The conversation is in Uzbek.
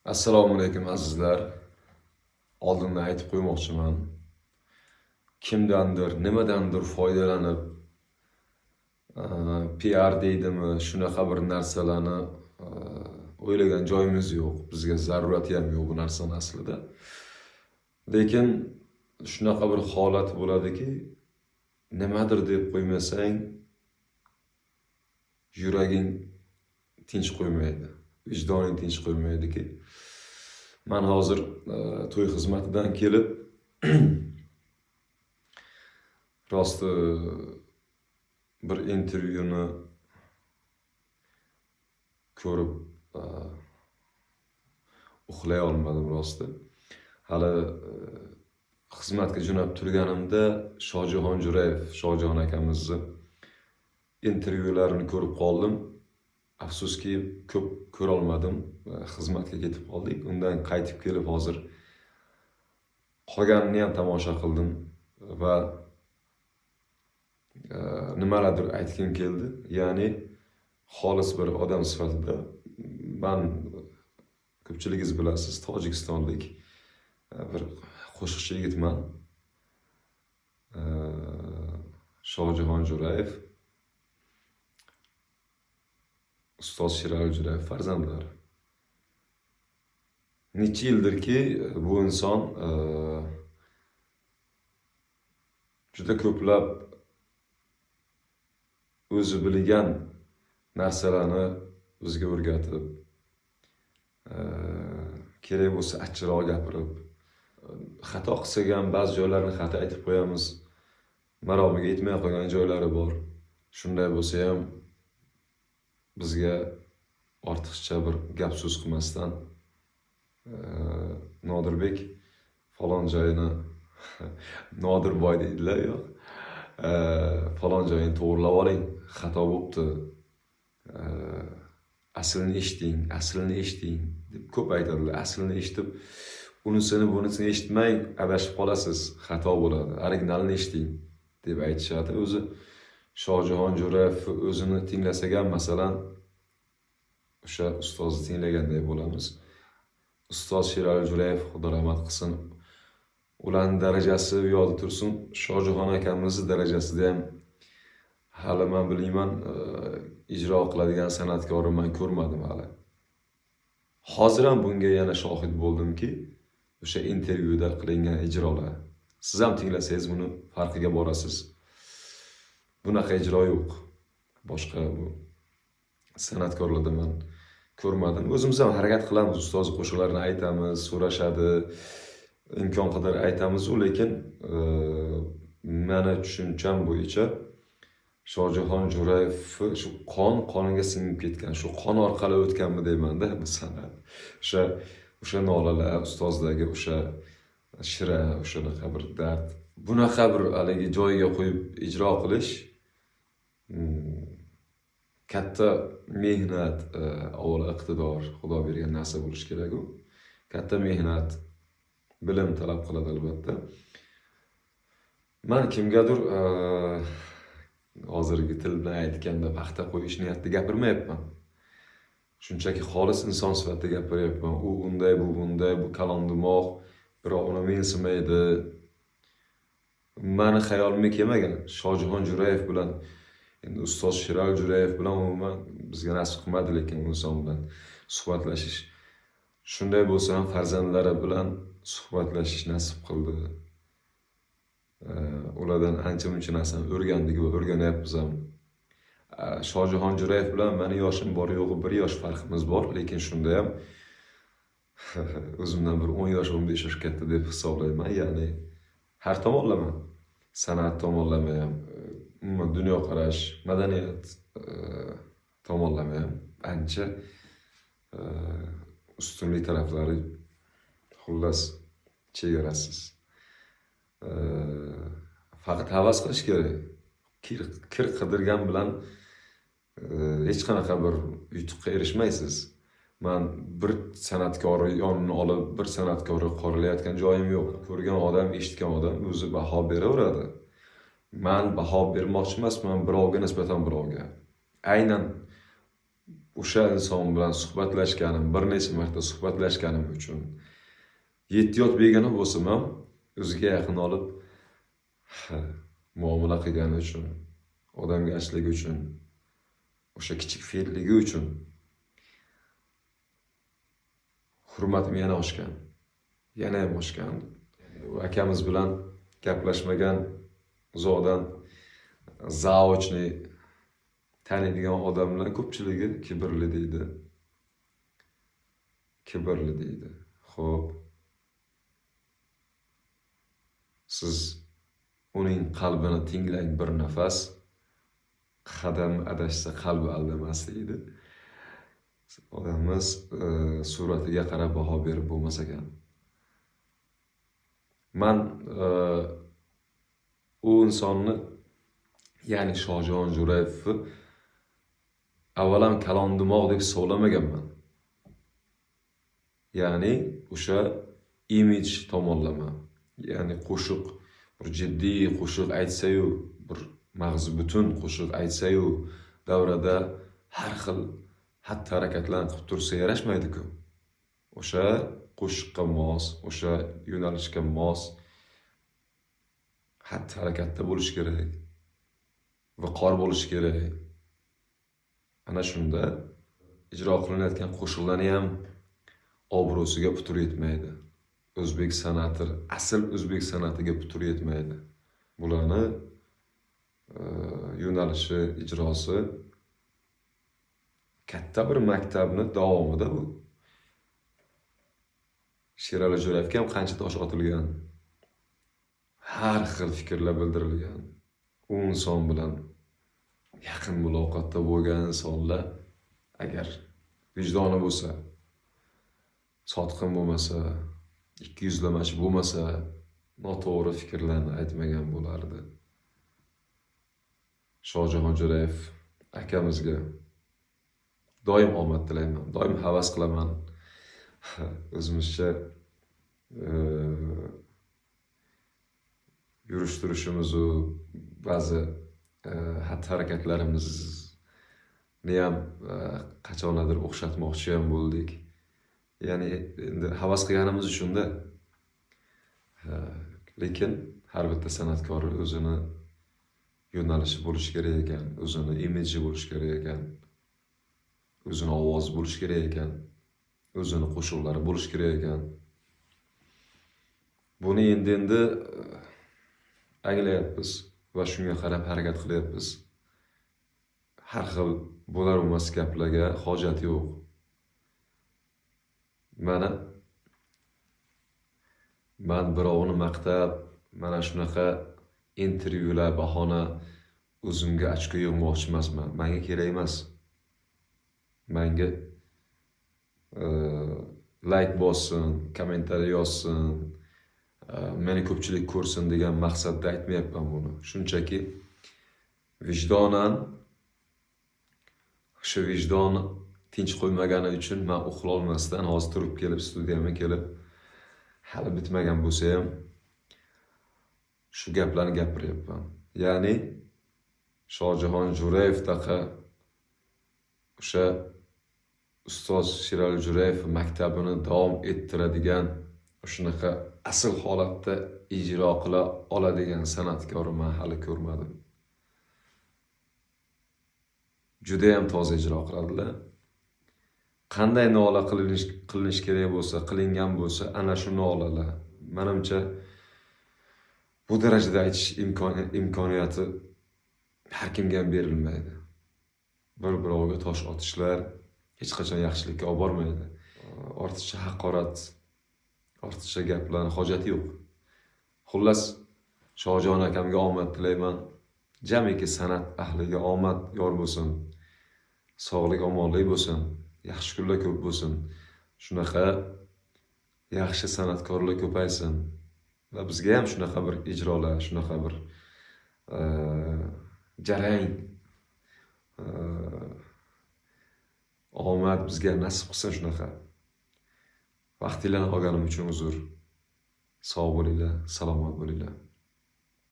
Assalomu alaykum, azizlar. Oldindan aytib qo'ymoqchiman. Kimdandir, nimadandir foydalanib, PR deydimi, shunaqa bir narsalarni o'ylagan joyimiz yo'q. Bizga zarurati ham yo'q bu narsani aslida. Lekin shunaqa bir holat bo'ladiki, nimadir deb qo'ymasang, yuraging tinch qo'ymaydi, vijdoning tinch qo'ymaydiki. Man hozir to'y xizmatidan kelib, rosti bir intervyuni ko'rib, uxlay olmadim rosti. Hali xizmatga jo'nab turganimda Shohjahon Jo'rayev, Shohjahon akamizni intervyularini ko'rib qoldim. Afsuski, ko'p ko'rolmadim. Xizmatga ketib qoldik. Undan qaytib kelib hozir qolganini ham tomosha qildim va nimalardir aytgim keldi. Ya'ni xolis bir odam sifatida man, ko'pchiligingiz bilasiz, tojikistonlik bir qo'shiqchi yigitman. Shohjahon Jo'rayev, ustoz Sherali Jo'rayev farzandlari. Necha yildirki bu inson juda ko'plab o'zi bilgan narsalarni bizga o'rgatib, kerak bo'lsa achchiqroq gapirib, xato qilsak ham ba'zi joylarni xato aytib qo'yamiz, maromiga yetmay qolgan joylari bor. Shunday bo'lsa ham bizga ortiqcha bir gap so'z qilmasdan, Nodirbek falon joyini Nodirboy deydilar, yo'q, falon joyini to'g'irlab oling, xato bo'pti, aslini eshiting, aslini eshiting deb ko'p aytadilar. Aslini eshitib, unisini bunisini eshitmang, adashib qolasiz, xato bo'ladi, originalini eshiting deb aytishadi. O'zi Shohjahon Jo'rayev o'zini tinglasak ham, masalan, o'sha ustozni tinglaganday bo'lamiz. Ustoz Sherali Jo'rayev, Xudo rahmat qilsin, ularning darajasi u yoqda tursin, Shohjahon akamizni darajasida ham hali man bilmayman, ijro qiladigan san'atkorni man ko'rmadim hali. Hozir ham bunga yana shohid bo'ldimki, o'sha intervyuda qilingan ijrolar. Siz ham tinglasangiz buni farqiga borasiz. Bunaqa ijro yo'q. Boshqa bu san'atkorlarda man ko'rmadim. O'zimiz ham harakat qilamiz, ustoz qo'shiqlarini aytamiz, so'rashadi, imkon qadar aytamiz u, lekin mani tushuncham bo'yicha Shohjahon Jo'rayev shu qon qoniga singib ketgan, shu qon orqali o'tganmi deymanda bu san'at. O'sha nolalar, ustozdagi o'sha shira, o'shanaqa bir dard. Bunaqa bir haligi joyiga qo'yib ijro qilish katta mehnat, avvalo iqtidor, Xudo bergan narsa bo'lishi kerak u. Katta mehnat, bilim talab qiladi albatta. Man kimgadir hozirgi til bilan aytganda paxta qo'yish niyatida gapirmayapman. Shunchaki xolis inson sifatida gapiryapman. U unday, bu bunday, bu kalon dimoq, birov uni mensimaydi. Mani xayolimga kelmagan Shohjahon Jo'rayev bilan, endi ustoz Sherali Jo'rayev bilan umuman bizga nasib qilmadi, lekin u inson bilan suhbatlashish. Shunday bo'lsa ham farzandlari bilan suhbatlashish nasib qildi. Ulardan ancha-muncha narsani o'rgandik va o'rganyapmiz ham. Shohjahon Jo'rayev bilan mani yoshim bor yo'g'i 1 yosh farqimiz bor, lekin shunda ham o'zimdan bir 10 yosh, 15 yosh katta deb hisoblayman. Ya'ni har tomonlama, san'at tomonlama ham, umuman dunyoqarash, madaniyat tomonlama ham ancha ustunlik taraflari, xullas, chegarasiz. Faqat havas qilish kerak. Kir qidirgan bilan hech qanaqa bir yutuqqa erishmaysiz. Man bir san'atkorni yonini olib, bir san'atkorni qoralayotgan joyim yo'q. Ko'rgan odam, eshitgan odam o'zi baho beraveradi. Man baho bermoqchi emasman birovga nisbatan birovga. Aynan O'sha inson bilan suhbatlashganim, bir necha marta suhbatlashganim uchun, 7 yot begona bo'lsam ham o'ziga yaqin olib muomala qilgani uchun, odamgarchiligi uchun, o'sha kichik fe'lligi uchun hurmatim yana oshgan. Yana ham oshgan. U akamiz bilan gaplashmagan, uzoqdan zaochni taniydigan odamlar ko'pchiligi kibrli deydi. Kibrli deydi. Xo'p. Siz uning qalbini tinglang bir nafas, qadam adashsa qalbi aldamas deydi. Odamimiz suratiga qarab baho berib bo'lmas ekan. Man u insonni, ya'ni Shohjahon Jo'rayevni avvalam kalon dimoq deb hisoblamaganman. Ya'ni o'sha imij tomonlama, ya'ni qo'shiq, bir jiddiy qo'shiq aytsa-yu, bir mag'zi butun qo'shiq aytsa-yu, davrada har xil xatti-harakatlarni qilib tursa yarashmaydi-ku. O'sha qo'shiqqa mos, o'sha yo'nalishga mos xatti-harakatda bo'lish kerak, viqor bo'lish kerak. Ana shunda ijro qilinayotgan qo'shiqlarni ham obro'siga putur yetmaydi. O'zbek san'ati, asl o'zbek san'atiga putur yetmaydi. Bularni yo'nalishi, ijrosi katta bir maktabni davomida bu. Sherali Jo'rayevga ham qancha tosh otilgan, har xil fikrlar bildirilgan. U inson bilan yaqin muloqotda bo'lgan insonlar agar vijdoni bo'lsa, sotqin bo'lmasa, ikki yuzlamachi bo'lmasa, noto'g'ri fikrlarni aytmagan bo'lardi. Shohjahon Jo'rayev akamizga doim omad tilayman, doim havas qilaman. O'zimizcha yurish turishimiz u ba'zi xatti-harakatlarimizni ham qachonlardir o'xshatmoqchi ham bo'ldik. Ya'ni endi havas qilganimiz uchun-da. Lekin har bitta san'atkor o'zini yo'nalishi bo'lishi kerak ekan, o'zini imiji bo'lishi kerak ekan, o'zini ovozi bo'lishi kerak ekan, o'zini qo'shiqlari bo'lishi kerak ekan. Buni endi anglayapmiz va shunga qarab harakat qilyapmiz. Har xil bo'lar bo'lmas gaplarga hojat yo'q. Mana man birovni maqtab, mana shunaqa intervyular bahona o'zimga ochko yig'moqchi emasman. Menga kerak emas. Menga like bossin, kommentariy yozsin, meni ko'pchilik ko'rsin degan maqsadda aytmayapman buni. Shunchaki vijdonan, o'sha vijdon tinch qo'ymagani uchun men uxlolmasdan hozir turib kelib studiyamga kelib, hali bitmagan bo'lsa ham shu gaplarni gapiryapman. Ya'ni Shohjahon Jo'rayevdaqa o'sha ustoz Sherali Jo'rayev maktabini davom ettiradigan, shunaqa asl holatda ijro qila oladigan san'atkorni men hali ko'rmadim. Juda ham toza ijro qiladilar. Qanday nola qilinish kerak bo'lsa, qilingan bo'lsa, ana shu nolalar. Menimcha bu darajada aytish imkoniyati har kimga ham berilmaydi. Bir-birovga tosh otishlar hech qachon yaxshilikka olib bormaydi. Ortiqcha haqorat, ortiqcha gaplarning hojati yo'q. Xullas, Shohjahon akamga omad tilayman. Jamiki san'at ahliga omad yor bo'lsin. Sog'lik, omonlik bo'lsin. Yaxshi kunlar ko'p bo'lsin. Shunaqa yaxshi san'atkorlar ko'paysin. Va bizga ham shunaqa bir ijrolar, shunaqa bir jarang omad bizga nasib qilsin shunaqa. Vaqtinglarni olganim uchun uzr. Sog' bo'linglar, salomat bo'linglar.